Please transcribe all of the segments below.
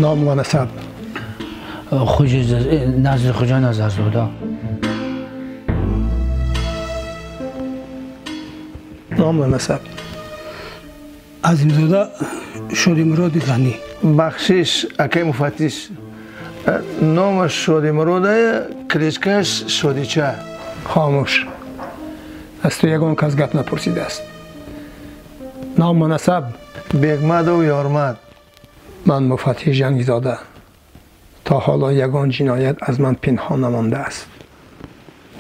Ном ва насаб? Назирхуҷа Назарзода. Ном ва насаб? Азимзода Шодимуроди Ғанӣ. Бахшиш, акай муфаттиш, номаш Шодимуродая, кличкаш Шодича. Хомӯш. Аз ту ягон кас гап напурсидааст. Ном ва насаб? Бегмадов Ёрмад. Ман муфаттиш Ҷангизода. То ҳоло ягон ҷиноят аз ман пинҳон намондааст.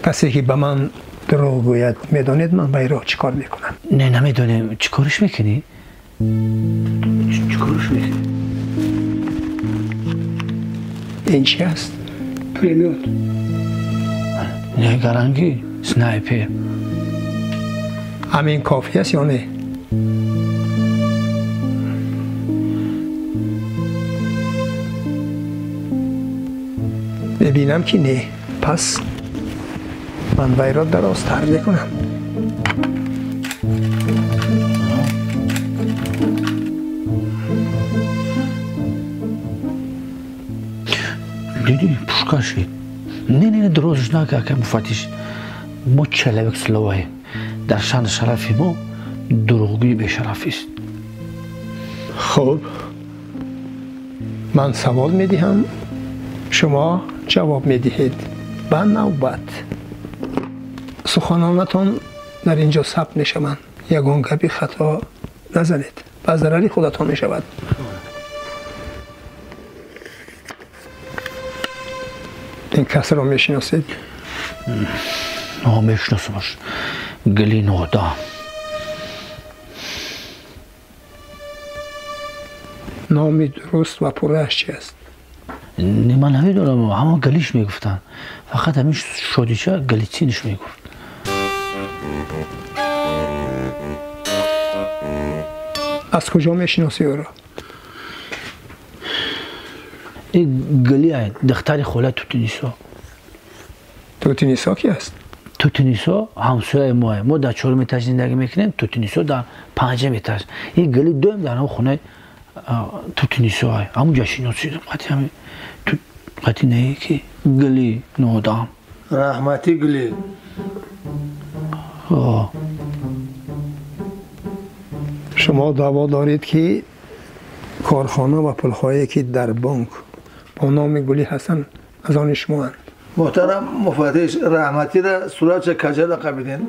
Касе ки ба ман дурӯғ гӯяд, медонед ман вайро чӣ кор мекунам? Не, намедонем. Чӣ кориш мекунӣ? Чӣ кориш мекунӣ? Ин чи аст? Пулемёт. Не, гаранги, снайпер. Ҳамин кофӣ аст ё не? Мебинам ки не. Пас ман вайро дарозтар мекунам. Диди, пушка шид. Не, не, дарозш нака, акай муфаттиш. Мо человек словаем. Дар шаъну шарафи мо дурӯғгӯи бешарафист. Хуб, ман савол медиҳам, шумо ҷавоб медиҳед ба навбат. Суханонатон дар ин ҷо сабт мешаванд. Ягон гапи хато назанед, ба зарари худатон мешавад. Ин касро мешиносед? Мешиносамаш. Гили нода. Номи дуруст ва пуррааш чи аст? Не, ман намедонам, ҳама галиш мегуфтанд. Фақат ҳамин Шодича галитсинш мегуфт. Аз куҷо мешиносӣ ӯро? Ин Галия духтари хола Тутинисо. Тутинисо ки аст? Тутинисо ҳамсояи моя. Мо дар чорум этаж зиндагӣ мекунем, Тутинисо дар панҷум этаж. Ин Гали доим дар ҳамон хонаи Тутинисо ай. Ҳамунҷа шиносидам. Қати ҳами қати не ки Гали нодам. Раҳмати Гали. Шумо даъво доред ки корхона ва пулҳое ки дар бонк бо номи Гули ҳастанд аз они шумоанд. Муҳтарам муфаттиш, раҳматиро суратша каҷала қабиден?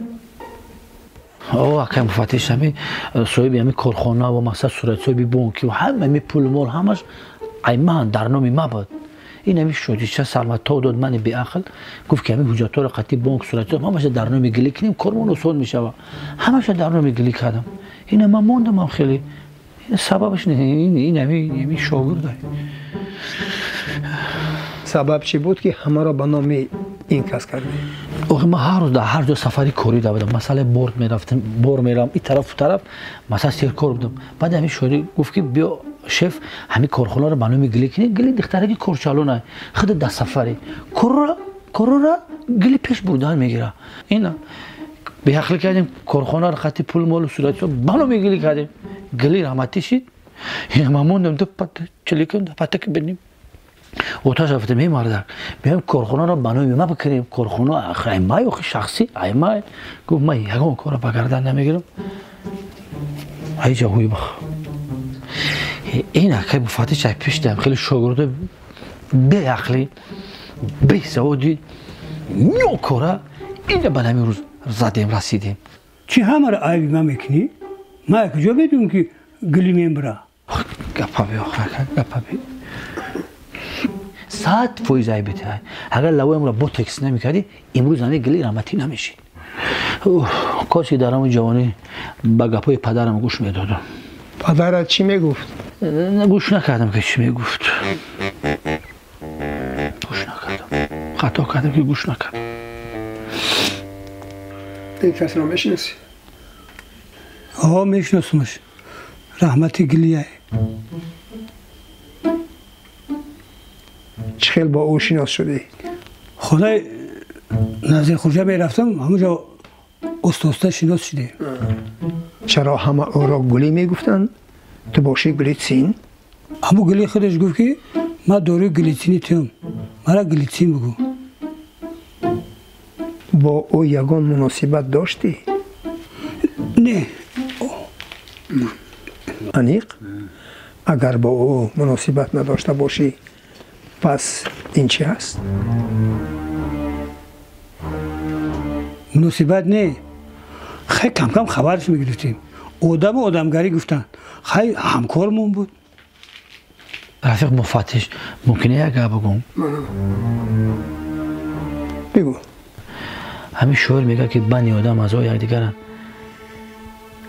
Акай муфаттиш, ҳами соҳиби ҳами корхона ва мақсад суратҳисоби бонки ва ҳама ҳами пулу мол ҳамаш ай ман дар номи ма буд. Ин ҳами Шодича сармато дод мани беақл, гуфт ки ҳами ҳуҷҷатҳоро қатъи бонк суратҳисоб ҳамаша дар номи Гили кунем, кормон осон мешавад. Ҳамаша дар номи Гили кардам. Ина ман мондам ҳам хеле. Сабабаш ин ҳами шогирд. Сабаб чӣ буд ки ҳамаро ба номи ин кас кардед? Охи ман ҳар рӯз дар ҳар ҷо сафари корӣ давидам. Масъалаи бор мерафтам, бор меравам, ин тарафу тараф, масалан серкор будам. Баъд ҳамин шоири гуфт ки биё шеф, ҳамин корхонаро ба номи Гили кунед. Гили духтараки корчалона, худ дар сафаре. Корора Гили пеш бурдан мегирад. Ина беақлӣ кардем, корхонаро хати пул молу суратҳисоб ба номи Гили кардем. Гили раҳматӣ шид. Ина ман мондам, ду чиликам, патаки бинем. Оташ рафтем, эй мардак, биёем корхонаро ба номи ма бикунем. Корхона аймай, охи шахсӣ аймай. Гуфт ман ягон корро ба гардан намегирам. Ҳайҷа ҳуй бах. Ин акай муфаттиш ай пеш даем, хеле шогирдо беақлӣ, бесаводи, нокора ина ба ҳамин рӯз задем, расидем. Чӣ ҳамаро айби ман мекунӣ? Ман куҷо медонам ки Гили мембира? Гапа би, охир, гапа би. 100% айбите. Агар лавоямро ботекс намекардӣ, имрӯз ҳамин Гили раҳматӣ намешид. Кош ки дар ҳамон ҷавонӣ ба гапҳои падарам гӯш медодам. Падарат чӣ мегуфт? Гӯш накардам ки чӣ мегуфт. Гӯш накардам. Хато кардам ки гӯш накардам. Ин касро мешиносӣ? Ҳо, мешиносамаш. Раҳмати Гилияй. Чӣ хел бо ӯ шинос шудӣ? Хонаи Назирхуҷа мерафтам, ҳамонҷо оста-оста шинос шудем. Чаро ҳама ӯро Гулӣ мегуфтанд? Ту бошӣ Гулӣ Цин? Ҳамун гули худаш гуфт ки ман дорои глитсини туам, мара глитсин бигӯ. Бо ӯ ягон муносибат доштӣ? Не. Аниқ? Агар бо ӯ муносибат надошта бошӣ, пас ин чи аст? Муносибат не. Хай кам-кам хабарш мегирифтем. Одаму одамгарӣ гуфтанд. Хай ҳамкормон буд. Рафиқ муфаттиш, мумкин як гап бигӯм? Бигӯ. Ҳамин шоир мегӯяд ки бани одам аъзои якдигаранд,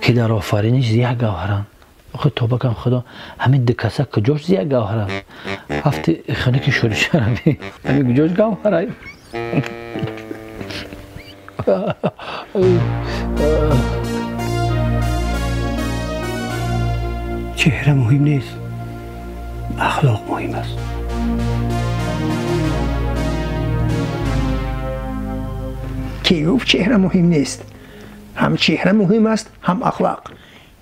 ки дар офариниш як гавҳаранд. Охир тоба кам худо, ҳамин ду каса куҷош як гавҳаранд? Ҳафти хунуки шӯришараби ҳамин куҷош гавҳарай? Чеҳра муҳим нест, ахлоқ муҳим аст. Ки гуфт чеҳра муҳим нест? Ҳам чеҳра муҳим аст, ҳам ахлоқ.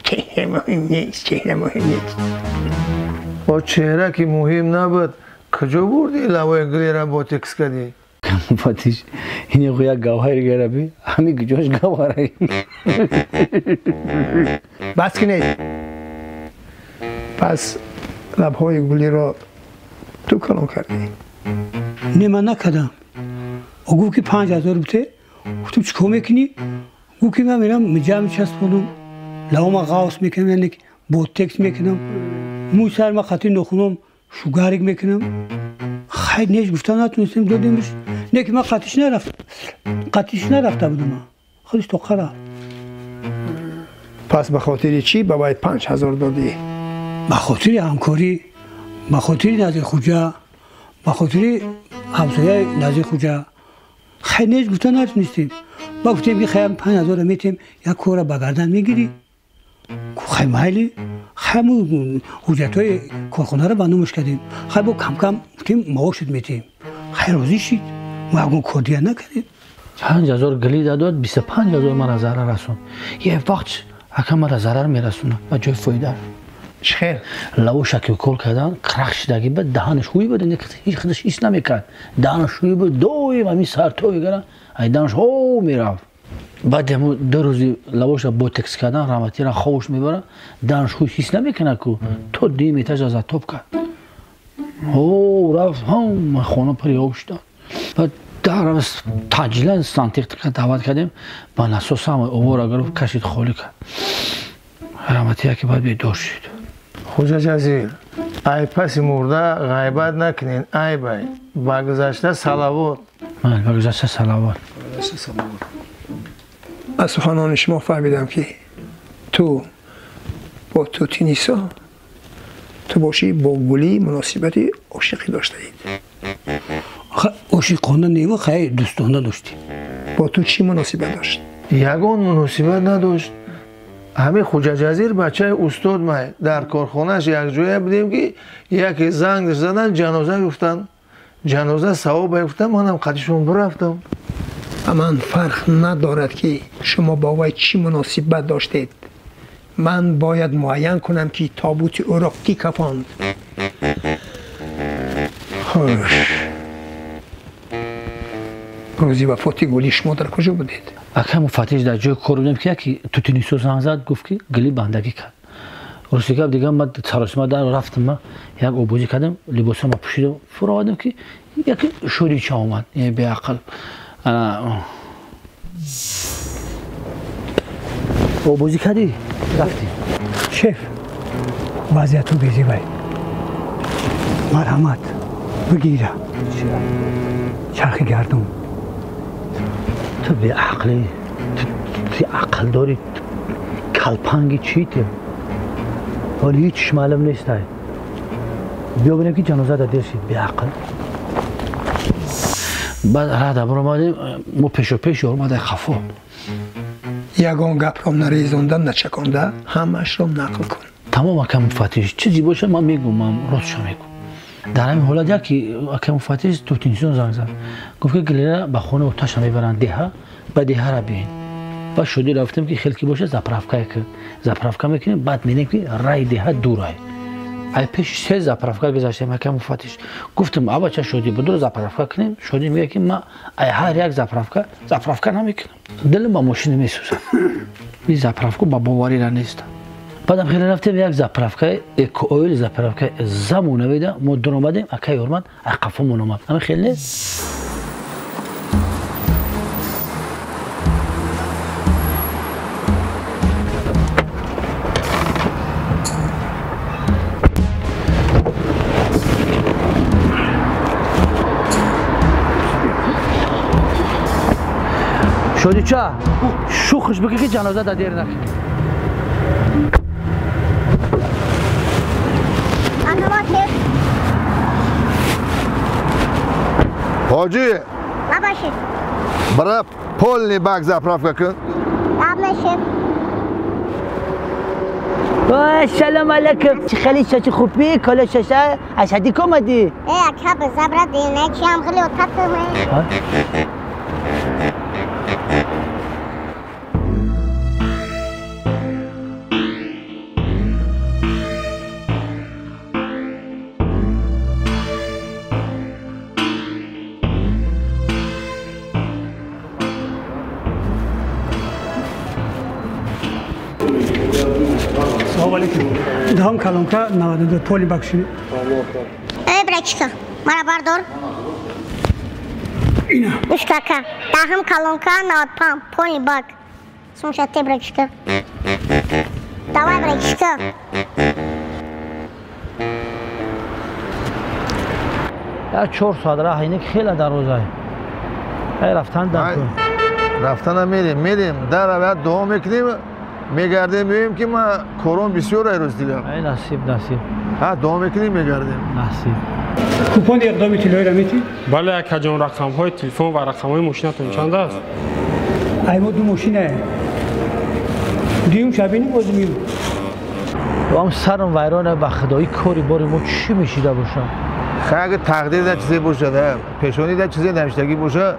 Чеҳра муҳим нест, чеҳра муҳим нест. О чеҳра ки муҳим набуд, куҷо бурди лавои гулера ботекс кардӣ? Муфаттиш, ин як гавҳари гараби, ҳамин куҷош гавҳарай? Бас кунед. Пас лабҳои гулиро ту калон кардӣ? Не, ман накардам. Ӯ гуфт ки 5000 бите. Гуфтам чӣ кор мекунӣ? Гуфт ки ман мерам миҷа мечаспонам, лавома ғавс мекунам, яъне ботекс мекунам, мӯи сарма қатъи нохунам шугарик мекунам. Хай неш гуфта натунистем, додемш. Не ки ман қатиш нарафта будам, худаш тоқа рафт. Пас ба хотири чӣ ба вай 5000 додӣ? Ба хотири ҳамкорӣ, ба хотири Назирхуҷа, ба хотири ҳамсояи Назирхуҷа. Хай неш гуфта натунистем. Ба гуфтем ки хай 5000 метем, як корро ба гардан мегирӣ. Хай майли, хай мо ҳуҷҷатҳои корхонаро ба номаш кардем. Хай бо кам-кам гуфтем маошат метем. Хай розӣ шид. Мо ягон кор дигар накардем. 5000 гили дадод, 25000 мара зарар расонд. Як вақт ака мара зарар мерасонад ба ҷои фоида. Чӣ хел? Лавоша ки укол кардан, крах шидаги буд, даҳанаш ҳуй буд, ҳеҷ худаш ҳис намекард. Даҳанаш ҳуй буд, доим ҳамин сарто мекард, ай даҳанаш ҳо мерафт. Баъд ҳамун 2 рӯзи лавоша ботекс кардан, раҳматира ховуш мебарад, даҳанаш ҳуй ҳис намекунад ку, то дуюм этаж аз атоб кард. Ҳо рафт, ҳама хона пури об шуданд. Баъд таъҷилан сантехника даъват кардем, ба насос ҳама овора гирифт, кашид, холӣ кард. Раҳматия ки баъд бедор шуд. Хуҷа Ҷазир, ай паси мурда ғайбат накунед, айбай. Ба гузашта салавот. Ба гузашта салавот. Аз суханони шумо фаҳмидам ки ту бо Тутинисо, ту бошӣ бо Гулӣ муносибати ошиқӣ доштаед. Ошиқона неву, хай дӯстона доштем. Бо ту чӣ муносибат дошт? Ягон муносибат надошт. Ҳамин Хуҷа Ҷазир бачаи устод май, дар корхонааш якҷоя будем ки яке занг задан, ҷаноза гуфтанд. Ҷаноза савобе гуфтам, манам қадишон бирафтам. Ба ман фарқ надорад ки шумо бо вай чӣ муносибат доштед. Ман бояд муайян кунам ки тобути ӯро кӣ кафонд. Хуш. Рӯзи вафоти Гулӣ шумо дар куҷо будед? Ака муфаттиш, дар ҷои кор будем ки яке Тутинисо занг зад, гуфт ки Гулӣ бандагӣ кард. Рости гап дигар ман саросима дар рафтам, ман як обозӣ кардам, либосама пӯшидам, фуровардам ки яке шӯрича омад, беақл. Обозӣ кардӣ, рафтӣ. Шеф, вазъияту безивай. Марҳамат, бигира. Чархи гардун. Ту беақлӣ, ту ақл дорӣ, калпанги чӣ ту? Ҳоло ҳеҷ маълум нест. Биё бинем ки ҷаноза дар дер шид, беақл. Баъд рада баромадем, мо пешопеш омада хафо. Ягон гапро нарезонда, начаконда, ҳамаашро нақл кун. Тамом ака муфаттиш, чизе боша ман мегӯм, ман ростша мегӯм. Дар ҳамин ҳолат яке ака муфаттиш Тутинсон занг зад. Гуфт ки Гулера ба хона оташа мебаранд деҳа, ба деҳара биёед. Баъд шудӣ рафтем ки хел ки боша заправка мекунем, баъд мебинем ки рай деҳа дурай. Ай пеш се заправка гузаштем, ака муфаттиш. Гуфтам, абача шодӣ, будур заправка кунем. Шодӣ мегӯяд ки ман ай ҳар як заправка намекунам. Дилам ба мошина месӯзад. Ин заправка ба боварира нестам. Баъдам хеле рафтем як заправка Экоойл, заправка замона вида, мо дур омадем, ака Ёрманд ай қафомон омад. Ҳамин хеле нест? Шодича, шухш бигӣ ки ҷаноза да дер накунӣ. Ҳоҷӣ, набошед. Бара полный бак заправка кун. Набошед. Салом алейкум. Чӣ хеле чачи хубӣ? Кола шаша ашади комади? Э, ака ба забра дина чи ам хеле отатме. Даҳум колонка 92 полный бак шуд. Эй, братчика, мара бардор. Ина. Ушкака. Даҳум колонка 95 полный бак. Слушай, ты, братчика. Давай, братчика. Я 4 соат раҳ ин хеле дарозай. Эй, рафтан дар. Рафтан мерем, дар аввал дуо мекунем. Мегардем, мебинем ки ман корон бисёр ай рӯз дигар. Ай насиб, насиб. Ҳа, дуо мекунем, мегардем. Насиб. Купони иқдоми тиллоиро метӣ? Бале, акаҷон, рақамҳои телефон ва рақамҳои мошинатон чанд аст? Ай мо ду мошинае. Дуюм шабинем, боз миём. Ам сарам вайрона ба худои кори бори мо чӣ мешида бошам? Хай, агар тақдир дар чизе бошад, пешонӣ дар чизе навиштагӣ бошад,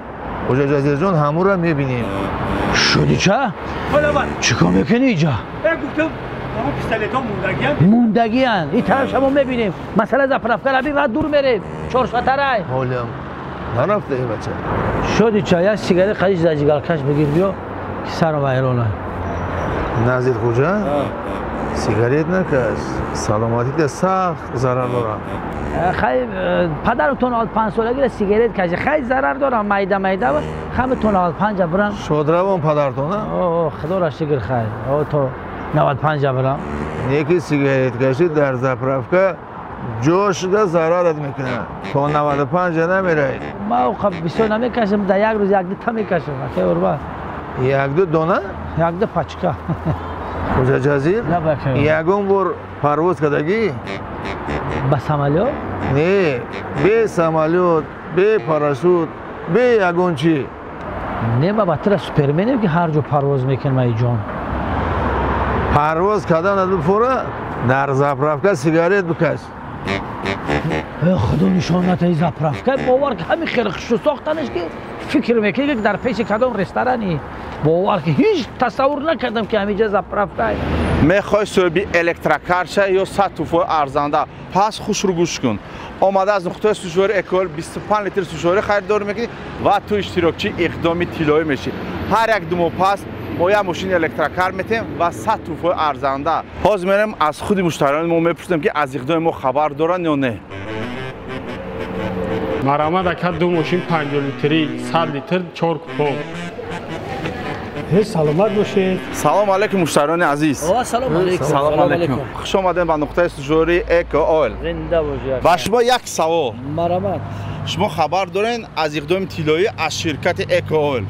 Ҳоҷа Ҷазирҷон ҳамура мебинем. Шодича? Чикор мекунӣ иҷа? Гуфтам, ҳамон пистолетҳо мондагиянд. Мондагиянд. Ин тараф шамо мебинем. Масъала заправка раби ва дур мерем. 4 соатарай. Ҳолям нарафта ин бача. Шодича, як сигарет қадиш зажигалкаш бигир биё, ки сарам вайрона. Назир хуҷа? Сигарет накаш. Саломатита сахт зарар дорам. Хай, падару то 95 солагира сигарет каши. Хай, зарар дорам, майда майда. Хами то 95 брам. Шодравон падартона? О, худоро шукр, хай. О, то 95 брам. Неки сигарет каши дар заправка ҷо шуда зарарат мекунад. То 95 намераид. Ма оқа бисёр намекашам, дар як рӯз як дута мекашам. Акай Урба. Як ду дона? Як ду пачка. Ҳоҷа Ҷазир? Ягон бор парвоз кардагӣ? Ба самолёт? Не, бе самолёт, бе парашют, бе ягон чӣ. Не, ба батра суперменем ки ҳар ҷо парвоз мекунам, ай ҷон. Парвоз кардан аз фора дар заправка сигарет бикаш. Худо нишон натаи заправка, бовар ки ҳамин хеле хушу сохтанаш ки фикр мекунӣ ки дар пеши кадом ресторани. Бовар ки ҳеҷ тасаввур накардам ки ҳаминҷа заправка. Мехоҳӣ соҳиби электрокар шавӣ ё 100 туҳфаи арзанда? Пас хушрӯ гӯш кун. Омада аз нуқтаи сӯзишворӣ Экоойл 25 литр сӯзишворӣ харидорӣ мекунӣ ва ту иштирокчии иқдоми тиллоӣ мешӣ. Ҳар як ду моҳ пас мо як мошини электрокар метем ва 100 туҳфаи арзанда. Ҳозир мерем аз худи муштариёни мо мепурсем ки аз иқдоми мо хабар доранд ё не. Марамад ака, ду мошин 50 литрӣ, 100 литр, 4 купон. Саломат бошед. Салом алейкум, муштариёни азиз. Салом алейкум. Салом алейкум. Хуш омадем ба нуқтаи сӯзишвории Экоойл. Зинда бошед. Ба шумо як савол. Марамад. Шумо хабар доред аз иқдоми тиллоӣ аз ширкати Экоойл?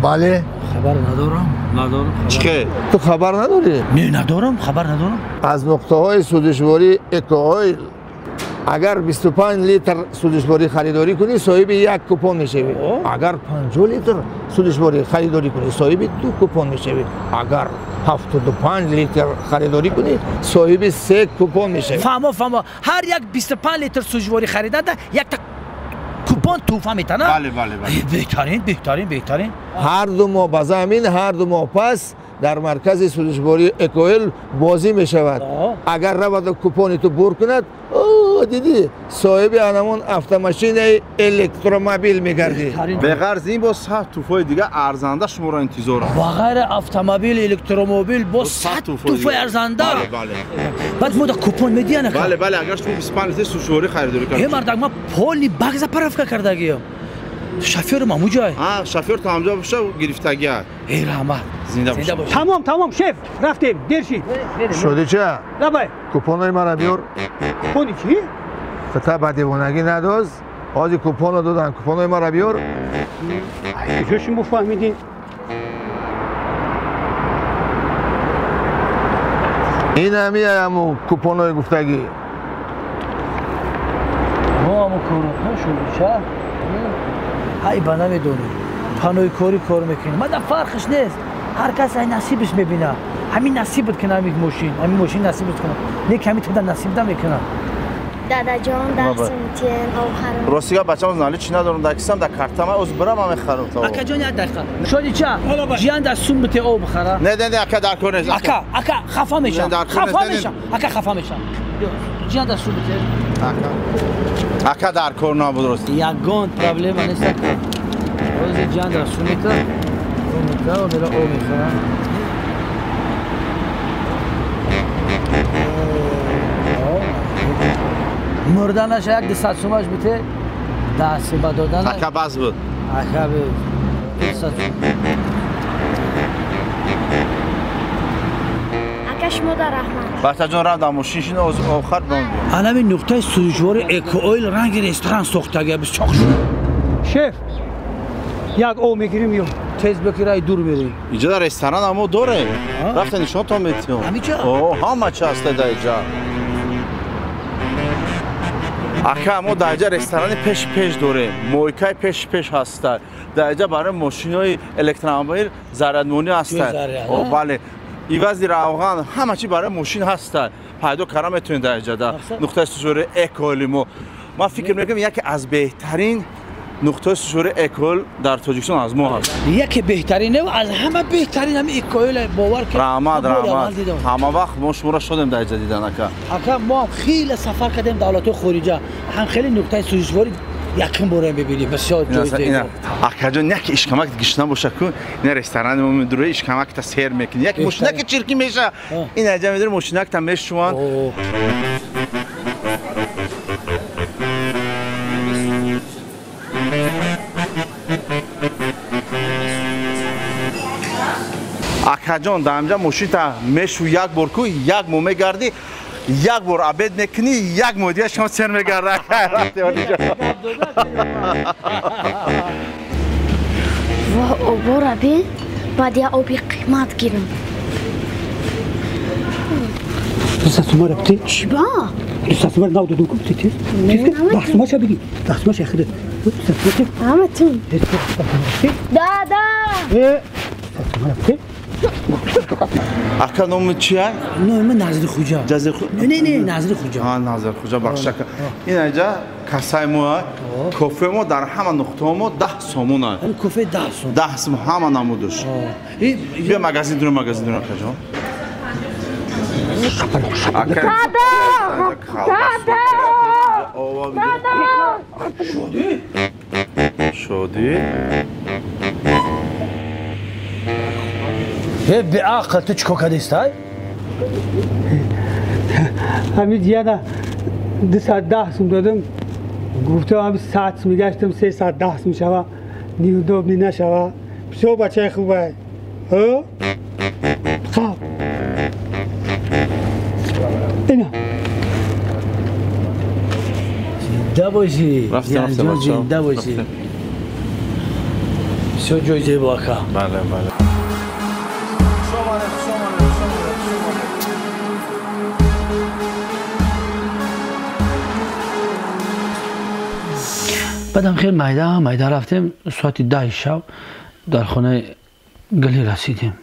Бале. Хабар надорам. Надорам. Чӣ? Ту хабар надорӣ? Не, надорам, хабар надорам. Аз нуқтаҳои сӯзишвории Экоойл агар 25 литр сӯзишворӣ харидорӣ кунӣ, соҳиби як купон мешавӣ. Агар 50 литр сӯзишворӣ харидорӣ кунӣ, соҳиби ду купон мешавӣ. Агар 75 литр харидорӣ кунӣ, соҳиби се купон мешавӣ. Фаҳмо, фаҳмо. Ҳар як 25 литр сӯзишворӣ хариданда якта купон Купон туҳфа метана? Бале, бале, бале. Беҳтарин, беҳтарин, беҳтарин. Ҳар 2 моҳ ба замин, ҳар 2 моҳ пас дар маркази сӯзишвории Экойл бозӣ мешавад. Агар равад купони ту бур кунад, дидӣ, соҳиби анамон автомашинаи электромобил мегардӣ. Беғарз ин боз 100 туҳфаи дига арзанда шуморо интизор аст. Ба ғайри автомобил, электромобил боз 100 туҳфаи арзанда. Баъд мо да купон медиҳанд ака? Бале, бале, агар шумо 25 литр сӯзишворӣ харидорӣ кардед. Э мардак, ман полный бак заправка кардагиам. Шофёрам ҳамуҷай. Шофёр то ҳамҷо боша гирифтагиа. Эй раҳмат. Зинда бош. Тамом, тамом, шеф, рафтем, дер шид. Шодича? Лабай. Купонои мара биёр. Купони чӣ? Фата ба девонагӣ надоз. Ҳозир купонро додан, купонои мара биёр. Куҷо шумо фаҳмидед? Ин ҳамияму купонои гуфтагӣ. Мо ҳаму корохо шодича? Ҳай ба намедонӣ. Панои корӣ кор мекунӣ. Мада фарқш нест. Ҳар кас ай насибаш мебина. Ҳамин насибат кунад ҳамин мошин, ҳамин мошин насибат кунад. Не ки ҳамин туда насиб намекунад. Дадаҷон, дарсим тиен об харам. Рости гап бачам нали чӣ надорам, дар кисам, дар картама оз бирам ҳам мехарам то. Акаҷон як дақиқа. Шодича, жиян дар сум бите об хара. Не, не, не, ака дар кор нест. Ака, ака хафа мешам. Хафа мешам. Ака хафа мешам. Жиян дар сум бите. Ака. Ака дар кор набуд рост. Ягон проблема нест ака. Ози жиян дар сум бите. Об мера об мехарам. Мурданаша як 200 сумаш бите, даст ба додана. Ака бас буд. Ака бе 200 сум. Ака шумо дар раҳмат. Бачаҷон рафт дар мошин шин охар бом. Анами нуқтаи сӯзишвории Экойл ранги ресторан сохтага бисёр шуд. Шеф, як об мегирим ё тез бикирай дур мерем. Иҷо дар ресторан амо дорем. Рафта нишонтон метиҳам. Ҳамиҷа? О, ҳама чи ҳаста дар иҷа. Ака, мо дар иҷа ресторани пеш-пеш дорем. Мойкаи пеш-пеш ҳаста. Дар иҷа барои мошинои электромобил зарядмонӣ ҳаста. О, бале. Ивази равған ҳама чи барои мошин ҳаста. Пайдо карда метавонед дар иҷа дар нуқтаи сӯзишвории Экоили мо. Ман фикр мекунам яке аз беҳтарин нуқтаи сӯзишвории Экоил дар Тоҷикистон аз мо ҳаст. Яке беҳтарин не, аз ҳама беҳтарин ҳамин Экоил бовар кунед. Раҳмат, раҳмат. Ҳама вақт мо шуморо шодем дар иҷа дидан ака. Ака, мо ҳам хеле сафар кардем давлатҳои хориҷа, ҳам хеле нуқтаи сӯзишворӣ якум бора мебинем. Бисёр ҷои зебо. Акаҷон, яке ишкамак гишна боша ку, ина ресторани мо медуре ишкамакта сер мекунӣ. Яке мошинаки чирки меша. Ин аҷа медуре мошинакта мешуванд. Акаҷон, дар ҳамҷа мошинта мешу як бор ку, як моҳ мегардӣ, як бор обед мекунӣ, як моҳ дига шумо сер мегарда. Ва обора бин, баъд я оби қимат гирам. 200 сумара бите? Чӣ ба? 200 сумара нав додум ку бите тез. 10 сумаша бигир. 10 сумаша худат. 200 сумара. Ҳама тун. Дада! Э, 200 сумара бите? Ака номи чия? Номи Назри Хуҷа. Не, не, Назри Хуҷа. А, Назри Хуҷа, бахш ака. Ин аҷа касаи мо, кофе мо дар ҳама нуқтаҳо мо 10 сомон аст. Кофе 10 сом. 10 сом ҳама намудуш. Биё магазин дур, магазин дур акаҷон. Ака. Дада! Дада! Дада! Шодӣ? Шодӣ? Э, беақл, ту чӣ кор кардистай? Ҳамин ҷияна 210 сум додам, гуфтам ҳамин 100 сум гаштам, 310 сум шава, неудобни нашава. Бисёр бачаи хубай. Қаб. Ина. Зинда бошӣ. Зинда бошӣ. Бисёр ҷои зебо ака. Бале, бале. Баъдам хеле майда майда рафтем, соати 10 шаб дар хонаи Гулӣ расидем.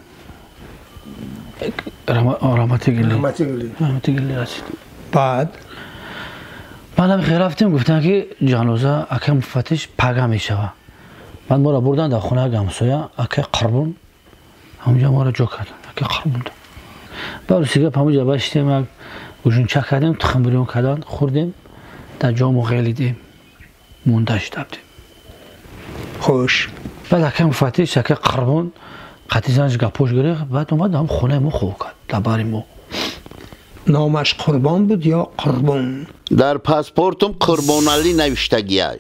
Раҳмати Гулӣ. Раҳмати Гулӣ расидем. Баъд? Баъдам хел рафтем, гуфтан ки ҷаноза акай муфаттиш пага мешава. Баъд моро бурдан дар хонаи ҳамсоя акай Қурбон, ҳамонҷа моро ҷо кардан акай Қурбон. Баъд рости гап ҳамонҷа башидем, як ужунча кардем, тухм бирён кардан, хӯрдем, дар ҷомо ғелидем, монда шуда будем. Хуш. Баъд акай муфаттиш, акай Қурбон қатъи занаш гапош гирифт, баъд омад ҳам хонаи мо хоб кард, дар бари мо. Номаш Қурбон буд ё Қурбон? Дар паспортум Қурбоналӣ навиштагиай.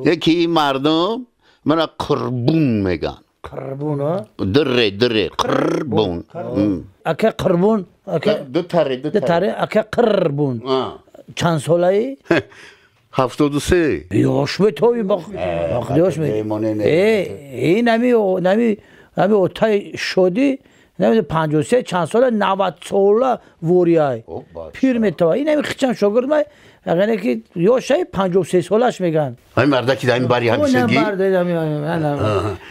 Яки ин мардум мана Қурбун меган. Қурбун, Дре, дре, Қурбун. Ака Қурбун, ака ду таре, ду таре, ака Қурбун. Чанд солаи? 73. Ёш метови бақ, ёш ме. Ин ами отай шоди, намедонам 53 чанд сола, 90 сола вориай. Пир метава. Ин ами хичам шогирд май, яъне ки ёшай 53 солаш меган. Ай мардаки дар ин бари ҳамисагӣ?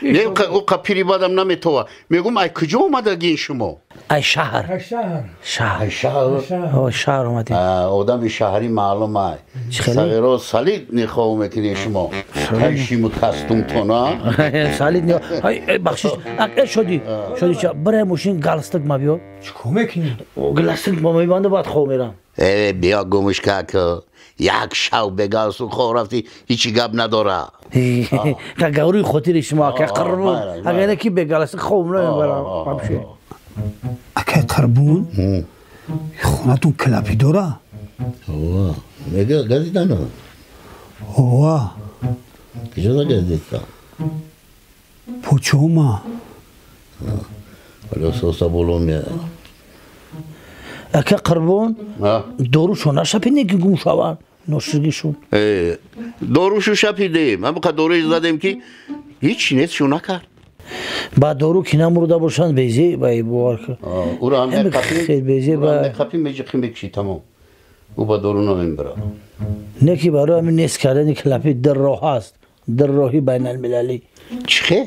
Не, ӯ қапири бадам наметова. Мегум, ай куҷо омадагин шумо? Ай шаҳр. Шаҳр. Шаҳр. Шаҳр омадем. Одами шаҳрӣ маълум ай. Сағиро салид нихоҳ мекунед шумо. Тайшиму кастумтона. Салид не. Ай бахшиш. Ак шоди. Шоди ча бирай мошин галстук ма биё. Чӣ кор мекунӣ? Галстук ма мебанда, баъд хоб мерам. Э, биё гумушка ку. Як шав бе галстук хоб рафтӣ, ҳичи гап надора. Гаврии хотири шумо ака Қурбон. Агар ки бе галстук хоб намебарам. Вообще. Акай Қурбон, хонатон клапи дора? Ова, мега газидано. Ова. Куҷо за газита? Почома. Ҳало соса боло меяд. Ака Қурбон, дорушо нашапидем ки гум шаванд ношигишон? Дорушу шапидем, ҳамақа доруи задем ки ҳеч нест шу накард. Ба дору ки намурда бошанд, безе ба бовар кун. Ура ҳам меқапи, меҷиқи, мекуши, тамом. Ӯ ба дору намебарад. Не ки барои ҳамин нест кардани клапи дар роҳ аст, дар роҳи байналмилалӣ. Чӣ хел?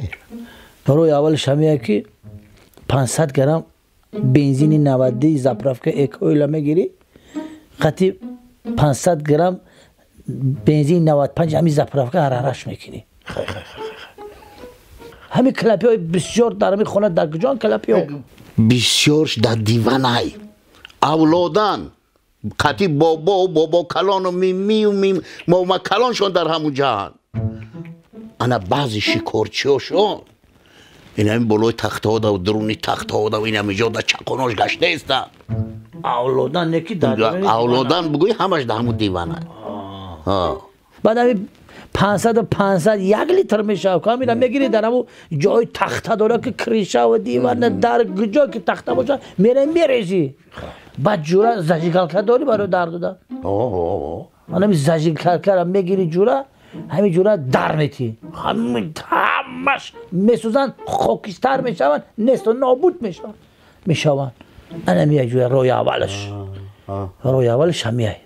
Барои аввалаш ҳамия ки 500 грамм бензини 90 заправка Экойла мегирӣ, қатъи 500 грамм бензини 95 ҳамин заправка ҳарараш мекунӣ. Ҳамин клапиҳои бисёр дар ҳамин хона дар куҷоан клапиҳо? Бисёрш дар диванай. Авлодан қатъи бобо, бобокалону мимию момакалоншон дар ҳамун ҷаҳан. Ана баъзе шикорчиҳошон ин ҳамин болои тахтаҳо дуруни тахтаҳо ин ҳамин ҷо дар чақонош гаштаистанд. Авлодан не ки дар авлодан бигӯй ҳамаш дар ҳамун дивана. Баъд ҳамин 500 1 литр мешавад. Ҳамина мегирӣ дар ҳамун ҷои тахта дора ки кришаву дивана дар куҷо ки тахта бошад мераи мерезӣ. Баъд ҷура зажигалка дорӣ барои дар додан? Ҳамин зажигалкаро мегирӣ ҷура, ҳамин ҷура дар метӣ. Ҳамин ҳамаш месӯзанд, хокистар мешаванд, несту нобуд мешаванд. Ана як ҷура роҳи аввалаш. Роҳи аввалаш ҳамияй.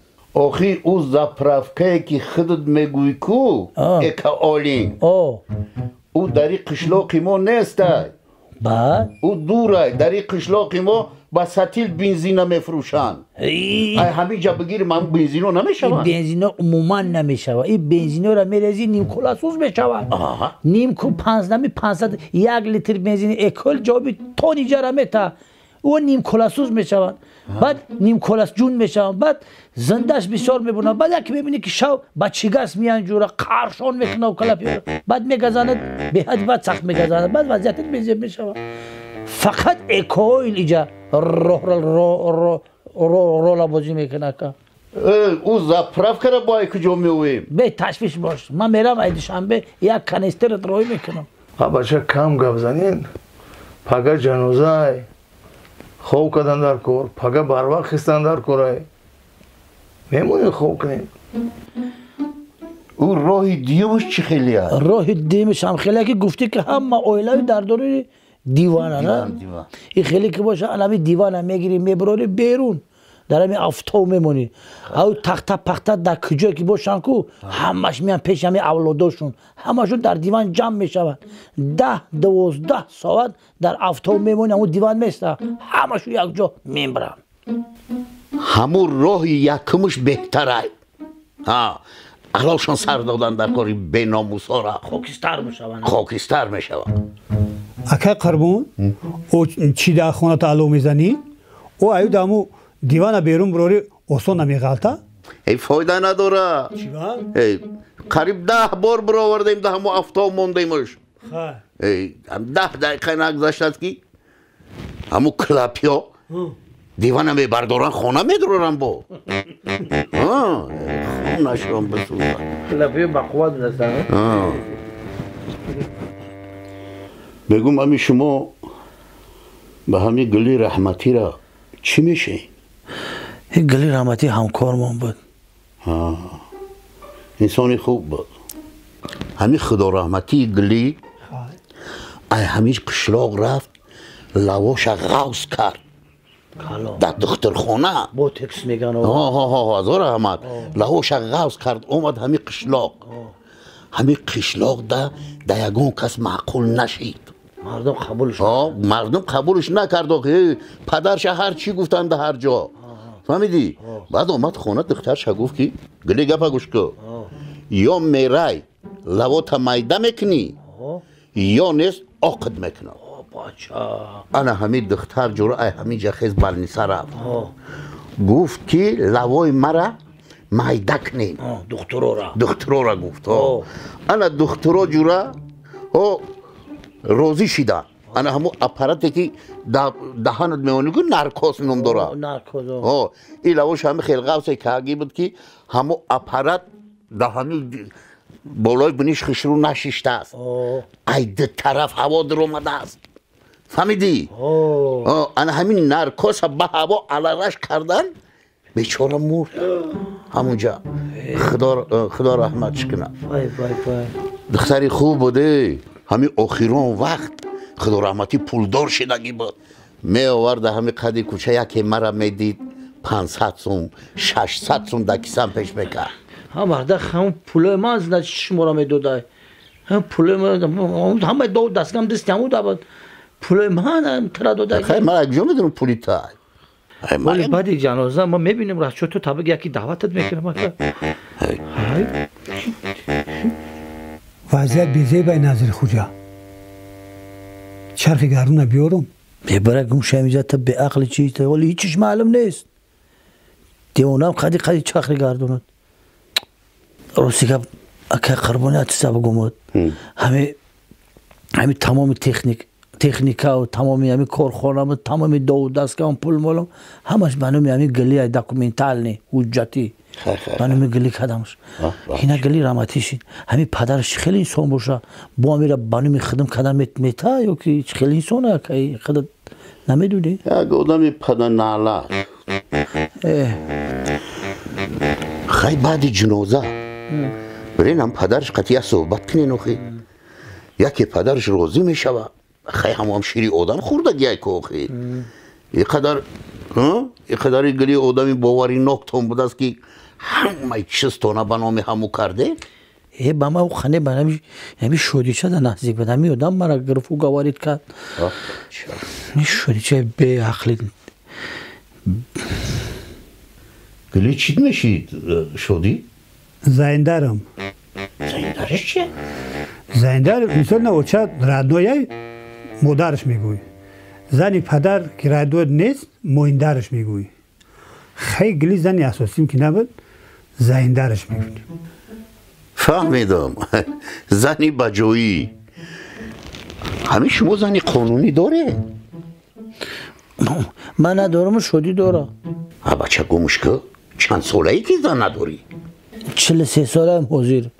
Охи ӯ заправкае ки худат мегӯӣ ку, Экоолин. Ӯ дари қишлоқи мо нестай. Баъд? Ӯ дурай, дари қишлоқи мо ба сатил бензина мефурӯшанд. Ай ҳамин ҷа бигирим, ҳамн бензино намешаванд? Бензино умуман намешавад. Ин бензиноро мерезӣ, нимкуласӯз мешавад. Нимку панҷнами 500 1 литр бензини Экойл ҷавоби тони ҷара мета. Ӯ нимкуласӯз мешавад. Баъд нимкулас ҷун мешавад. Баъд зиндаш бисёр мебурад. Баъд яке мебинӣ ки шав ба чигас меянд ҷура, қаршон мекунад калапиёро. Баъд мегазанад, беҳад баъд сахт мегазанад. Баъд вазъиятат безеб мешавад. Фақат Экойл иҷа рола бозӣ мекунад. Ӯ заправкаро бо ай куҷо меоем? Бе ташвиш бош. Ман мерам ай Душанбе як канистерат роҳӣ мекунам. Ҳа бача кам гап занин. Пага ҷанозай. Хоб кардан дар кор, пага барвақт хистан дар корай. Мемонем хоб кунем. Ӯ роҳи дуюмаш чӣ хеле аст? Роҳи дуюмаш ҳам хеле ки гуфтӣ ки ҳама оилави дар дори дивана, на? Ин хеле ки боша, ҳамин дивана мегирӣ, мебарорӣ берун. Дар ҳамин афтов мемонӣ. Ав тахта пахта дар куҷое ки бошанд ку, ҳамаш меянд пеши ҳамин авлодошон. Ҳамашон дар диван ҷамъ мешаванд. 10-12 соат дар афтов мемонӣ, ҳамун диван места. Ҳамашон якҷо мебаранд. Ҳамун роҳи якумаш беҳтарай. Алошон сар додан дар кори беномусора. Хокистар мешаванд. Хокистар мешаванд. Акай Қурбон, ӯ чӣ дар хона тааллуқ мезанӣ? Ӯ аю даму дивана берун бурори осон намеғалта? Эй, фойда надора. Эй, қариб 10 бор баровардем, да ҳамо афтоб мондемаш. Эй, 10 дақиқа нагузаштааст ки ҳамо клапиё дивана мебардоран, хона медуроран бо. Хонашон бисӯзад. Клапиё ба қувват ҳастанд. Бегум, ами шумо ба ҳами Гули Раҳматира чӣ мешавед? Ин Гули Раҳматӣ ҳамкормон буд. Инсони хуб буд. Ҳами Худораҳматии Гули ай ҳамиш қишлоқ рафт, лавоша ғавз кард. Дар духтурхона. Ботекс меган. Ҳазор раҳмат. Лавоша ғавз кард, омад ҳами қишлоқ. Ҳами қишлоқ да ягон кас маъқул нашид. Мардум қабулш мардум қабулш накард. Падарша ҳар чӣ гуфтанд ҳар ҷо. Фаҳмидӣ? Баъд омад хона, духтарша гуфт ки Гули, гапа гӯш кун. Ё мерай лавота майда мекунӣ, ё нест оқид мекунам. Ана ҳамин духтар ҷура ай ҳамин ҷа хез балниса рафт. Гуфт ки лавои мара майда кунем. Духтурора. Духтурора гуфт. Ана духтуро ҷура розӣ шида. Ана ҳамун аппарате ки даҳанат меонӣ, наркоз ном дорад. Ин лавош ҳами хел ғавсе каги буд ки ҳамун аппарат даҳани болои биниш хишрӯ нашиштааст. Ай ду тараф ҳаво дуромадааст. Фаҳмидӣ? Ана ҳамин наркоза ба ҳаво алараш кардан, бечора мурд ҳамунҷа. Худо раҳматш кунад. Духтари хуб буде. Ҳамин охирон вақт Худо раҳматӣ пулдор шидагӣ буд. Меоварда ҳами қади кӯча, яке мара медид 500 сум, 600 сум дар кисам пеш мекард. Ҳа, марда ҳам пулои ман шуморо медодай. Ҳам пулои ман ҳамаи дов дастгам дасти ҳаму дабад. Пулои ман тара додай. Хай, ман аз куҷо медонам пули та? Вале баъди ҷаноза ма мебинем расчёту табик яки даъватат мекунам ака. Вазъият безебай, Назир Хуҷа. Чархи гардуна биёрум. Бебара гум шамиҷа, та беақли чи, вале ҳичиш маълум нест. Девонаам қади қади чархи гардунад. Рости гап, ака Қурбони, чиза бигумад. Ҳами тамоми техникау, тамоми ҳами корхонаму, тамоми дову дастгоҳам, пул молам ҳамаш ба номи ҳами Гулия, документални ҳуҷҷатӣ ба номи Гули кардамш. Ина Гули раҳматӣ шид. Ҳами падараш чӣ хеле инсон боша, бо ҳамира ба номи хидм кардан мета ё ки чӣ хеле инсон ака, худат намедонӣ? Як одами паданаълат. Хай, баъди ҷиноза бирен, падараш қатъи як суҳбат кунен охи. Яке падараш розӣ мешавад. Хай, ҳамоам шири одам хӯрдагиай ку охи. Иқадари Гули одами бовариноктон будааст ки ҳамаи чизтона ба номи ҳаму карде? Э, ба ма хане ба ҳами шодича да наздик буд. Ҳами одам мара гирифт, уговорить кард. Шодича беақли. Гули чӣ мешид, Шодӣ? Заиндарам. Заиндараш чи? Заиндар мисол на оча роднояй модараш мегӯй. Зани падар ки родной нест, моиндараш мегӯй. Хай, Гули зани асосим ки набуд, заиндараш мегӯй. Фаҳмидам. Зани баҷоӣ. Ҳамин шумо зани қонунӣ доред? Ман надорам, Шодӣ дора. А бача, гумш ку, чанд солае ки зан надорӣ? 43 солаам ҳозир.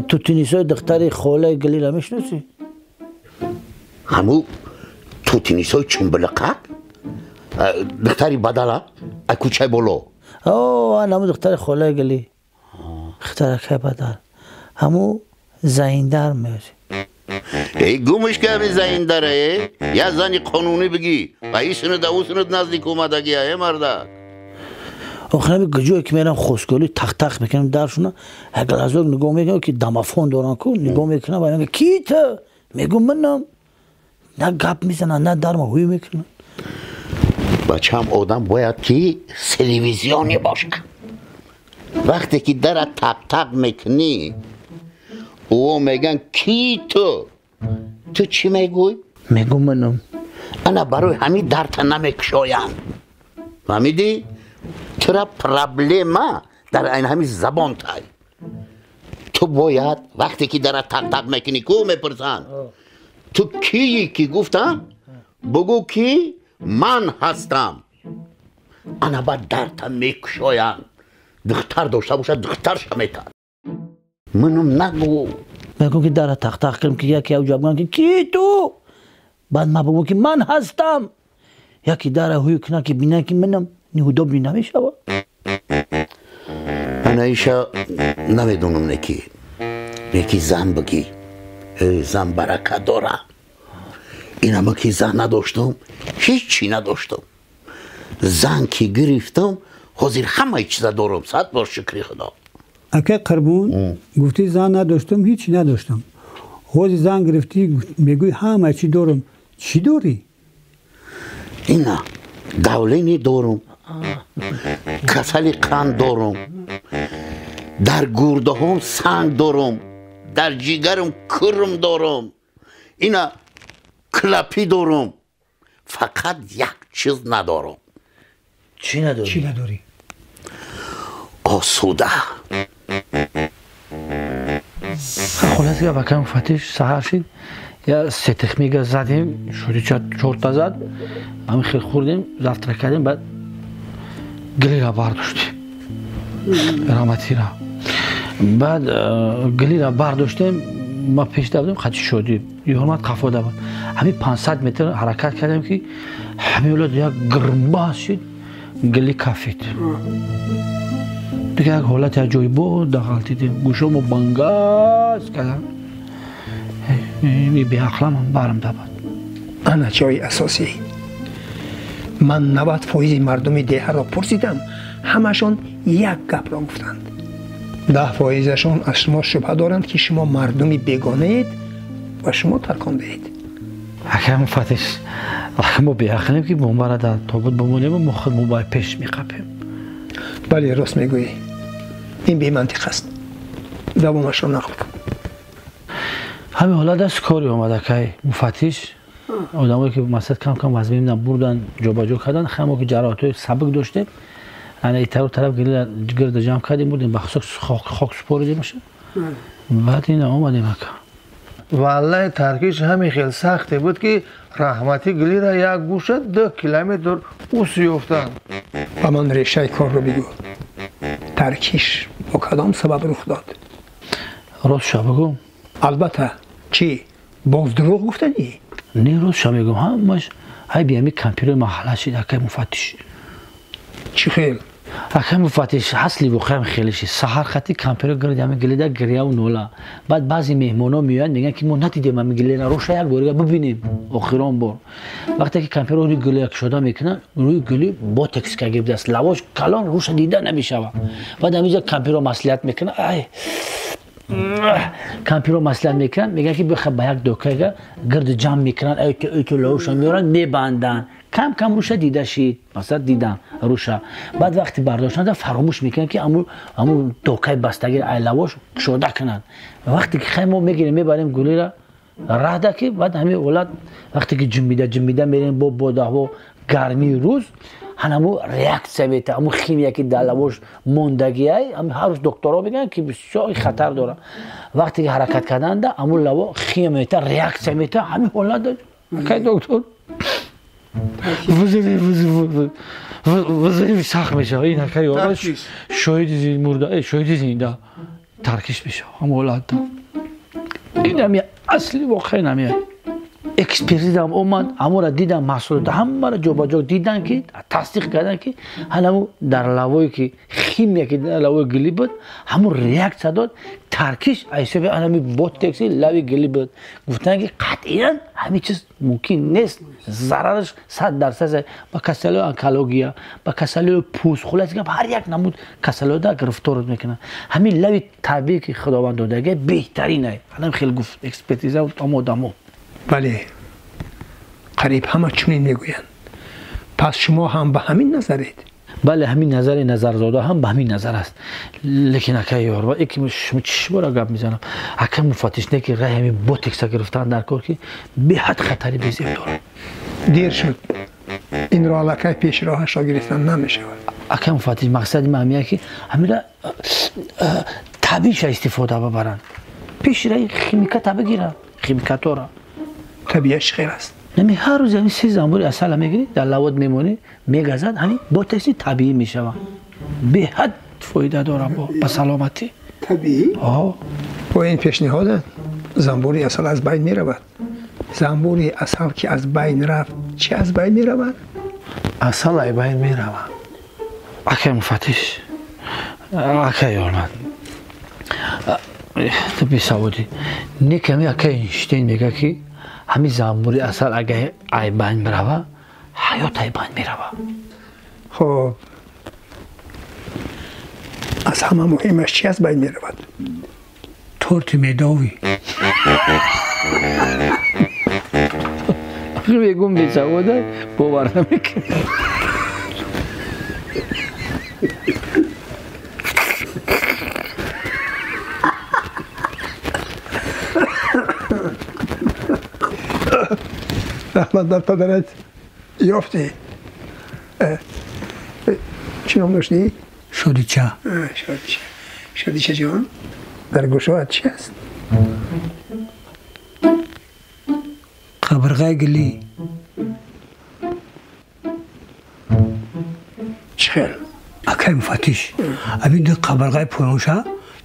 Тутинисои духтари холаи Гулира мешиносӣ? Ҳаму тутинисои чумбилиқак, духтари Бадала ай кӯчаи боло? Ҳаму духтари холаи Гули, духтаракаи Бадал, ҳаму заиндар меози. Эй, гумш ка, ҳами заиндара э як зани қонунӣ бигӣ, ба ин синуд ӯ синуд наздик омадагия, э мардак. Охир ҳами ҷое ки мерам хостгорӣ, тақ-тақ мекунам даршуна, як лаҳза нигоҳ мекунам ки домофон дорам ку, нигоҳ мекунам ва мегӯям: «Ки ту?» Мегӯм: «Манам». На гап мезананд, на дарма ҳуй мекунанд. Бачам, одам бояд ки телевизионӣ бошад. Вақте ки дара тақ-тақ мекунӣ, ӯ меган ки ту? Ту чӣ мегӯй? Мегӯм манам. Ана барои ҳамин дарта намекушоянд. Фаҳмидӣ? Тура проблема дар айн ҳамин забон тай. Ту бояд вақте ки дара тақ-тақ мекунӣ, ку мепурсанд. Ту кии ки гуфтам, бугӯ ки ман ҳастам. Ана баъд дарта мекушоянд. Духтар дошта бошад, духтарша метад. Манам нагӯ. Мегӯм ки дара тақ-тақ кунам, ки яке авҷа бигӯям ки ки ту? Баъд ман бигӯм ки ман ҳастам. Яке дара ҳуй кунам ки бинам ки манам, неудобно намешавад. Ана иша намедонам неки. Неки зан бигӣ. Зан баракат дора. Инама ки зан надоштам, ҳеҷ чӣ надоштам. Зан ки гирифтам, ҳозир ҳамаи чиза дорам, сад бор шукри Худо. Акай Қурбон, гуфтӣ зан надоштам, ҳеҷ надоштам. Ҳозир зан гирифтӣ, мегӯӣ ҳама чӣ дорам. Чӣ дорӣ? Ина давление дорам, касали қанд дорам, дар гурдаҳом санг дорам, дар ҷигарам курм дорам, ина клапи дорам. Фақат як чиз надорам. Чӣ надорӣ? Чӣ надорӣ? Осуда. Хулас ки бакам фатиш саҳар шид, я сетехмига задем, шуди чорта зад, ҳамин хел хӯрдем, завтрак кардем, баъд гилира бардоштем. Раҳматира. Баъд гилира бардоштем, ма пеш давдем, хати шодӣ. Ёрмат қафо давад. Ҳамин 500 метр ҳаракат кардем ки ҳамин олад як гирмбаз шид, гили кафид. Дигар як ҳолати аҷоибо дағалтидем. Гӯшомо бангаз кардам. Беақламам барам давад. Ана ҷои асосӣ. Ман 90% мардуми деҳаро пурсидам, ҳамашон як гапро гуфтанд. 10%-шон аз шумо шубҳа доранд ки шумо мардуми бегонаед ва шумо таркондаед. Акам фатиш, мо беақлем ки бомбара дар тобут бимонем, мо худ мо пеш меқапем. Бале, рост мегӯӣ. Ин бемантиқ аст. Давомашро нақл кун. Ҳамин ҳолат аст, кори омад акай муфаттиш. Одамое ки масад кам-кам вазмин бурдан, ҷобаҷо кардан, ҳамо ки ҷароҳатҳои сабук доштем, ана итару тараф гирда ҷамъ кардем, бурдем ба хок супоридемаша. Баъд ина омадем ака. Валлаи таркиш ҳамин хел сахте буд ки раҳмати гилира як гӯша 2 километр ус ёфтанд. Ба ман решаи корро бигӯ. Таркиш бо кадом сабаб рух дод? Ростша бигӯ. Албатта, чӣ? Боз дурӯғ гуфтанӣ? Не, ростша мегӯм, ҳамаш ҳай биами кампирои маҳалла шид, акай муфаттиш. Чӣ хел? Акай муфаттиш, асли воқеам хеле шид. Саҳар хати кампиро гирд ҳами гилида гиряву нола. Баъд баъзе меҳмонҳо меоянд, мегӯянд ки мо надидем ҳами гилина, роша як борига бибинем, охирон бор. Вақте ки кампиро рӯи гили кушода мекунанд, рӯи гили ботекс кагибдааст, лавош калон рӯша дида намешавад. Баъд ҳаминҷа кампиро маслиҳат мекунад, ай кампиро маслиҳат мекунанд, мегӯянд ки бихе ба як докага гирд ҷамъ мекунанд, айто лавоша меоранд, мебанданд. Кам кам рӯша дида шид, масалан дидам рӯша. Баъд вақти бардоштанда фаромӯш мекунанд ки аму докаи бастагиро ай лавош кушода кунанд. Вақте ки хай мо мегирем, мебарем гулира раҳда ки баъд ҳамин ҳолат вақте ки ҷунбида ҷунбида мерем бо бодаҳво гармии рӯз, ҳанаму реаксия мета, ҳаму химия ки дар лавош мондагиай, ҳар рӯз докторо мегӯянд ки бисёр хатар дорад. Вақте ки ҳаракат карданда ҳаму лаво химия мета, реаксия мета, ҳамин ҳолат акай доктор вазири сахт мешавад. Ин акай шоҳиди мурда, шоҳиди зинда таркиш мешавад ҳаму ҳолатда. Ин ҳами асли воқеа намеяд. Экспертизам омад, ҳамонро дидам, маҳсулот ҳамаро ҷобаҷо дидан ки тасдиқ кардан ки ҳанаму дар лавое ки химия ки дар лавои гили буд, ҳамун реаксия дод, таркиш аз ҳисоби ҳанами ботекси лави гили буд. Гуфтанд ки қатъиян ҳамин чиз мумкин нест, зарараш 100% ба касалиҳои онкология, ба касалиҳои пӯст, хулоса гап ҳар як намуд касалиҳода гирифторат мекунад. Ҳамин лави табиӣ ки Худованд додага беҳтарин ай. Ҳанам хел гуфт экспертиза ам одамо. Бале, қариб ҳама чунин мегӯянд. Пас шумо ҳам ба ҳамин назаред? Бале, ҳамин назари Назарзода ҳам ба ҳамин назар аст. Лекин акай ёр, ва ки шумо чишбора гап мезанам, акай муфаттиш не ки раи ҳамин ботекса гирифтан дар кор ки беҳад хатари безеб дорад. Дер шуд. Инро аллакай пеши роҳашро гирифтан намешавад. Акай муфаттиш, мақсади ман ҳамин ки ҳаминра табииша истифода бабаранд. Пеши раи химиката бигиранд, химикатора. Табиаш чӣ хел аст? Нами ҳар рӯз ҳамин се занбури асала мегирӣ, дар лавот мемонӣ, мегазад, ҳамин ботекси табиӣ мешавад. Беҳад фоида дорад ба саломатӣ. Табиӣ? Ҳо. Бо ин пешниҳодат занбури асал аз байн меравад. Занбури асал ки аз байн рафт, чӣ аз байн меравад? Асал аз байн меравад. Акай муфаттиш, акай ёрмад, ту бесаводӣ. Не ками акай Эйнштейн мегӯяд ки ҳамин занбури асал агар ай байн бирава, ҳаёт ай байн мерава. Хоб, аз ҳама муҳимаш чӣ аз байн меравад? Торти медовӣ. Мегӯм бесавода, бовар намекунад. Раҳмат бар падарат. Ёфтӣ? Чӣ ном доштӣ? Шодича. Шодича. Шодича ҷон, дар гӯшоат чӣ аст? Қабирғаи гилӣ. Чӣ хел? Акай муфаттиш, ҳамин ду қабирғаи поёнша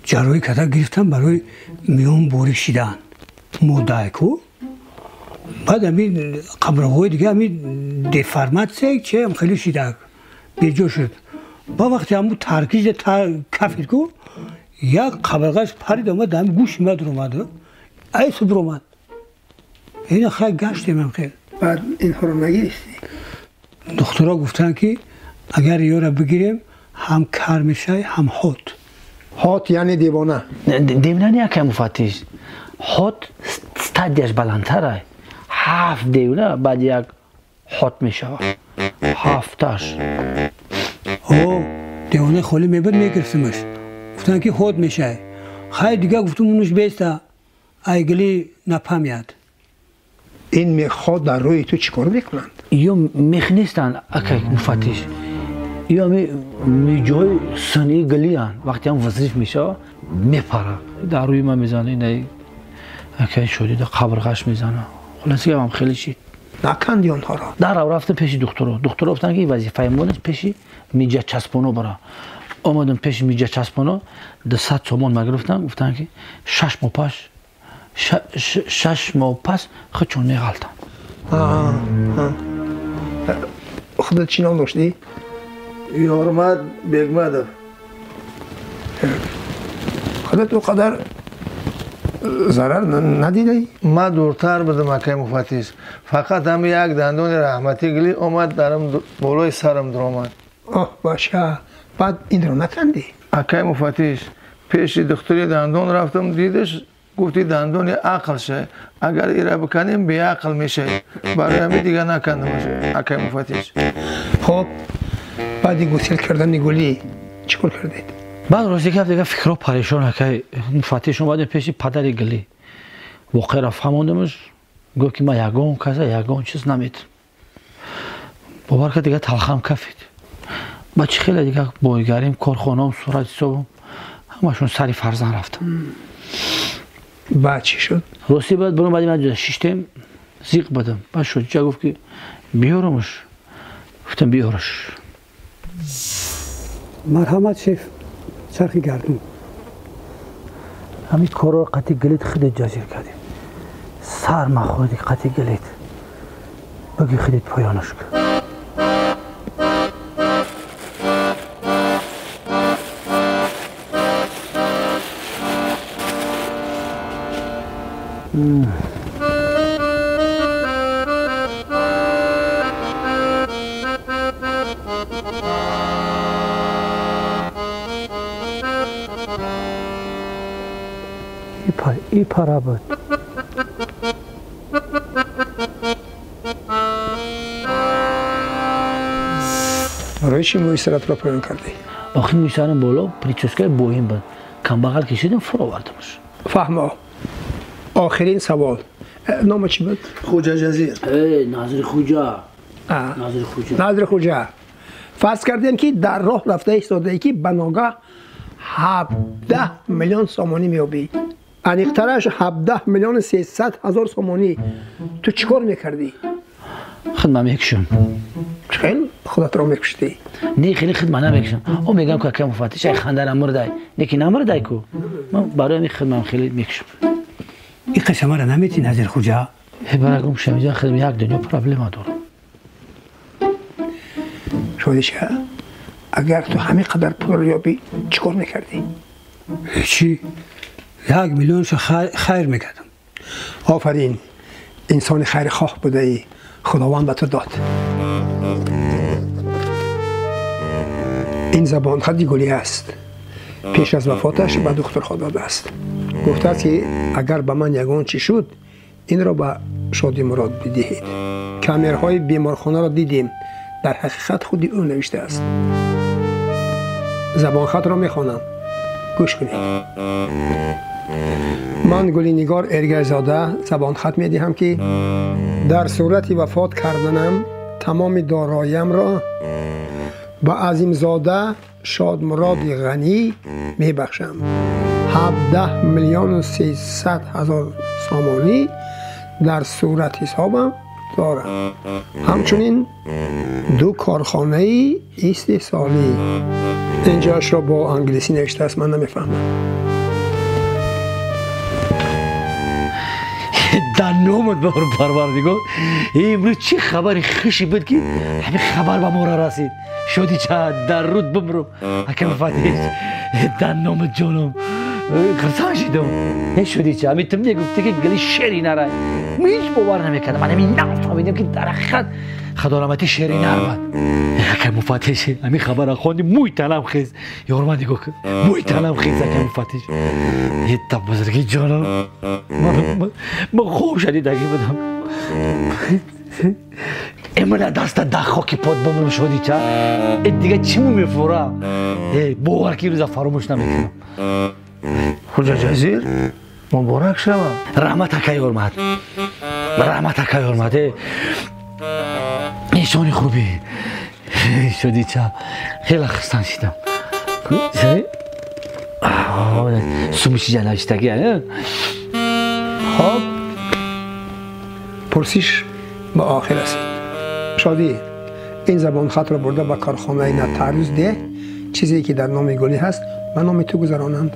ҷарроҳӣ карда гирифтам барои миён борик шидан. Моддае ку? Баъд ҳамин қабрғои дига ҳамин деформатсия чиам хеле шида беҷо шуд. Ба вақте ҳамун таркиҷа кафид ку, як қабрғаш парид омад, ҳамин гӯши ма дуромад. Айсу биромад. Ина хай гаштем ҳам хел. Баъд инҳоро нагирифтӣ? Духтуро гуфтанд ки агар ёро бигирем, ҳам кар мешавӣ, ҳам ҳот. Ҳот яъне девона? Девона не, акай муфаттиш. Ҳот стадияш баландтар. Ҳафт девона баъд як ҳот мешавад. Ҳафташ. О, девонаи холӣ мебуд, мегирифтимаш. Гуфтанд ки ҳот мешавӣ. Хай дига гуфтум унуш беста, айгилӣ напамяд. Ин мехҳо дар рӯи ту чӣ кор мекунанд? Ё мех нестанд, акай муфаттиш. Ё миҷои сунъии гилиянд. Вақте ҳам взрыв мешавад, мепарад. Дар рӯи ман мезанад, ина акай шодида қабрғаш мезанад. Хулоса гапам хеле шид. Наканди онҳоро? Дарав рафтам пеши духтуро. Духтуро гуфтанд ки вазифаи мо нест, пеши миҷачаспоно бара. Омадам пеши миҷачаспоно, 200 сомон ма гирифтам, гуфтанд ки 6 моҳ пас, 6 моҳ пас худшон меғалтанд. Худат чӣ ном доштӣ? Ёрмад Бегмадов. Худат о қадар зарар надидаӣ? Ман дуртар будам, акай муфаттиш. Фақат ҳамин як дандони раҳматӣ гилӣ омад, дарам болои сарам дуромад. Оҳ, баша, баъд инро накандӣ? Акай муфаттиш, пеши духтури дандон рафтам, дидаш, гуфти дандони ақл ша. Агар ира биканем, беақл мешавӣ. Барои ҳамин дига накандамаш, акай муфаттиш. Хоб, баъди гусел кардани гулӣ чӣ кор кардед? Баъд рости гап дига фикрҳо парешон, акай муфаттиш. Омадем пеши падари гилӣ. Воқеаро фаҳмондамаш, гуфт ки ман ягон каса ягон чиз наметам. Бовар кард, дига талхам кафид. Ба чӣ хеле дига бойгарим, корхонаам, сурат ҳисобам, ҳамашон сари фарзанд рафтам. Баъд чӣ шуд? Рости баъд буром, баъди ман шиштем, зиқ будам. Баъд Шодича гуфт ки биёрамаш. Гуфтам биёраш. Марҳамат шеф, чархи гардун. Ҳамин корро қатъи гилит худет ҷазир кардем. Сар махӯрди қатъи гилит. Баги худет поёнаш кун. И пара буд. Барои чӣ мӯи саратро поён кардӣ? Охир мӯи сарам боло, прическаи боҳим буд. Камбағал кашидам, фуровардамаш. Фаҳмо. Охирин савол. Нома чӣ буд? Хуҷа Ҷазир. Назри Хуҷа. Назри Хуҷа. Назри Хуҷа. Фарз кардем ки дар роҳ рафта истодаӣ ки ба ногаҳ 17 миллион сомонӣ меёбӣ. Аниқтараш 17 миллиону 300 ҳазор сомонӣ. Ту чӣ кор мекардӣ? Худма мекушам. Хел худатро мекуштӣ? Не, хеле худма намекушам. О мегам ки акам муфаттиш ай хандара мурдай. Не ки намурдай ку. Ман барои ҳамин худмам хеле мекушам. Ин қисмаро наметӣ Назир Хуҷа? Барагум шамиҷан, худам як дунё проблема дорам. Шодиша, агар ту ҳамин қадар пулро ёбӣ, чӣ кор мекардӣ? Ҳечи, 1 миллионшо хайр мекардам. Офарин, инсони хайрхоҳ будаӣ, Худованд ба ту дод. Ин забонхати гулӣ аст. Пеш аз вафоташ ба духтурҳо додааст. Гуфтааст ки агар ба ман ягон чӣ шуд, инро ба Шодимурод бидиҳед. Камерҳои беморхонаро дидем. Дар ҳақиқат худи ӯ навиштааст. Забонхатро мехонам. Гӯш кунед. Ман Гулинигор Эргашзода забонхат медиҳам ки дар сурати вафот карданам тамоми дороямро ба Азимзода Шодмуроди Ғанӣ мебахшам. 17 миллиону 300 ҳазор сомонӣ дар сурат ҳисобам дорам. Ҳамчунин 2 корхонаи истеҳсолӣ. Инҷоашро бо англисӣ навиштааст, ман намефаҳмам. Дар номат бор Парвардигор, имрӯз чӣ хабари хуши буд ки ҳамин хабар ба моро расид. Шодича, дар руд бимру. Акам муфаттиш, дар номат ҷонам хурсанд шидам. Шодича, ҳамин ту мегуфтӣ ки гули шери нарай. Ман ҳеҷ бовар намекардам. Ман ҳамин нафаҳмидам ки дар ҳақиқат Худо раҳматӣ шери нар буд. Акам муфаттиш, ҳамин хабарро хонди, мӯи танам хез. Ёр ман нигоҳ кун, мӯи танам хез акам муфаттиш. Ета бузурги ҷонам, ман хоб шадидагӣ будам. Эмина даста дар хоки пот бимрам Шодича. Дига чӣ мӯ мефура? Бовар ки рӯза фаромӯш намекунам. Хуҷа Ҷазир, муборак шавам. Раҳмат акай ҳурмат. Раҳмат акай ҳурмат. Инсони хубӣ. Шодича, хеле хурсанд шидам. Сумиши навиштагӣ. Хоб, пурсиш ба охир расид. Шодӣ, ин забонхатро бурда ба корхонаи нотариус деҳ, чизе ки дар номи Гулӣ ҳаст ба номи ту гузаронанд.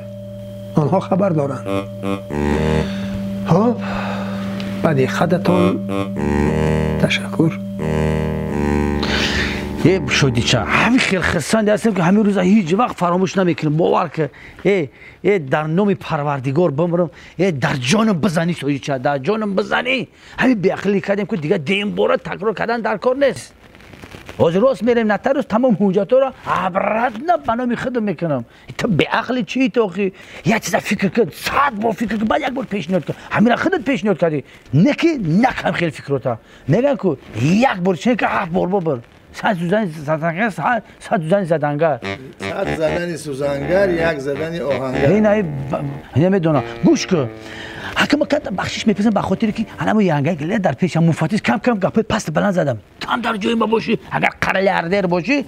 Онҳо хабар доранд. Хоб, ба диққататон ташаккур. Шодича, ҳамин хел хурсанде ҳастем ки ҳамин рӯза ҳеҷ вақт фаромӯш намекунам. Бовар ки дар номи Парвардигор бимрам, дар ҷонам бизанӣ Шодича, дар ҷонам бизанӣ. Ҳамин беақлӣ кардем ки дига дембора такрор кардан дар кор нест. Ҳозир рост мерем нотариус, тамом ҳуҷҷатҳоро обратно ба номи худам мекунам. Ту беақли чӣ ту охи? Як чиза фикр кун, 100 бор фикр кун, баъд як бор пешниҳод кун. Ҳамина худат пешниҳод кардӣ. Не ки накам хел фикрота. Мегӯянд ку як бор чӣ ки 7 бор бибар. Сад задани задангар. 100 задани сӯзангар, 1 задани оҳангар. Намедонам. Гӯш кун. Ҳакама ката бахшиш мепурсам ба хотире ки ҳанамо янгаи гиле дар пешам муфаттиш кам кам гапҳои паст баланд задам. Там дар ҷои ма бошӣ, агар қириллиардер бошӣ,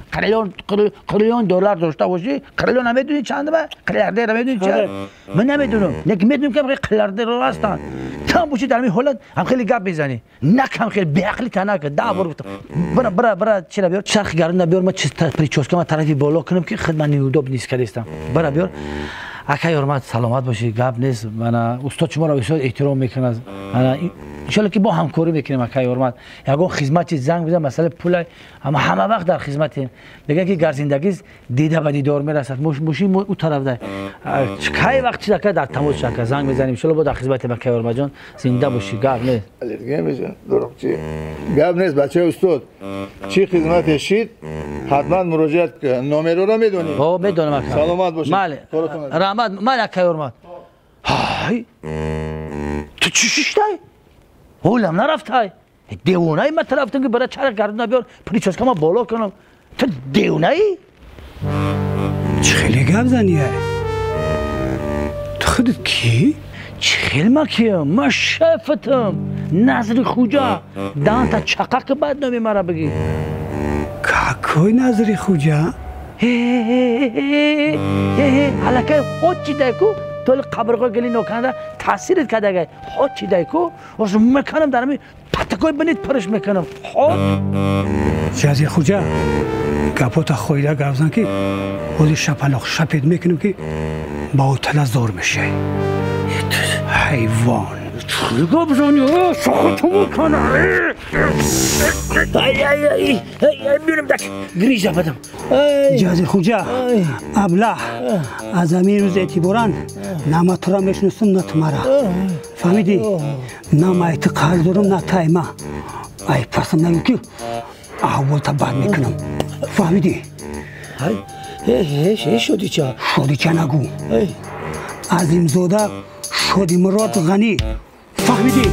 қириллион доллар дошта бошӣ, қириллион намедонӣ чанд ба? Қириллиардер намедонӣ чанд? Ман намедонам. Не ки медонам ки қириллиардерҳо ҳастанд. Там бошӣ дар ҳамин ҳолат ҳам хеле гап мезанӣ. Накам хеле беақлӣ та накард. 10 бор гуфтам. Бара бара бара чира биёр, чархи гардона биёр, ман прическа ма тарафи боло кунам ки худ ман неудоб нест кардистам. Бара биёр. Акай ҳурмат, саломат бошӣ, гап нест. Мана устод шуморо бисёр эҳтиром мекунад. Ана иншоалло ки бо ҳамкорӣ мекунем акай ҳурмат. Ягон хизмати занг бизан, масъалаи пула ҳама вақт дар хизматем. Мегӯянд ки гар зиндагӣ дида ба дидор мерасад. Мошин ӯ тараф дай. Кай вақт чиз ака дар тамос шака занг мезанем. Иншоалло бо дар хизматем акай ҳурматҷон. Зинда бошӣ, гап нест. Гап нест бачаи устод. Чӣ хизмате шид, ҳатман муроҷиат кун. Номероро медонӣ? Ҳо, медонам ака. Саломат бошед. Бале. Раҳмат, ман акай ҳурмат. Ҳай! Ту чӣ шиштай? Ҳолам нарафтай. Девонаи ман тарафтам ки бара чарх гардона биёр, прическа ма боло кунам. Ту девонаӣ? Чӣ хеле гап занӣ? Ту худат кӣ? Чӣ хел ма киям? Ма шефатам, Назри Хуҷа. Даҳанта чақа ки, баъд номи мара бигӣ. Какой Назри Хуҷа? Ҳалакай ҳот чидай ку, толи қабрғои гили ноканда таъсират кардагай, ҳот чидай ку. Ҳозир меканам, дар ҳами патакои бинит пириш мекунам. Ҳот. Ҷазир Хуҷа, гапота хоида гап зан, ки ҳозир шапалоқ шапед мекунам, ки ба отала зор мешавӣ, ҳайвон. Гап зани, шохату мекана. Мирам, дак грижа бадам. Ҷазир Хуҷа, аблаҳ, аз ҳамин рӯз эътиборан на ма тура мешиносам, на ту мара. Фаҳмидӣ? На май ту қарз дорам, на тай ма. Ай пасам нагӯ, ки аҳволта бад мекунам. Фаҳмидӣ? Шодича. Шодича нагӯ. Азимзода Шодимурод Ғанӣ. Фаҳмидӣ?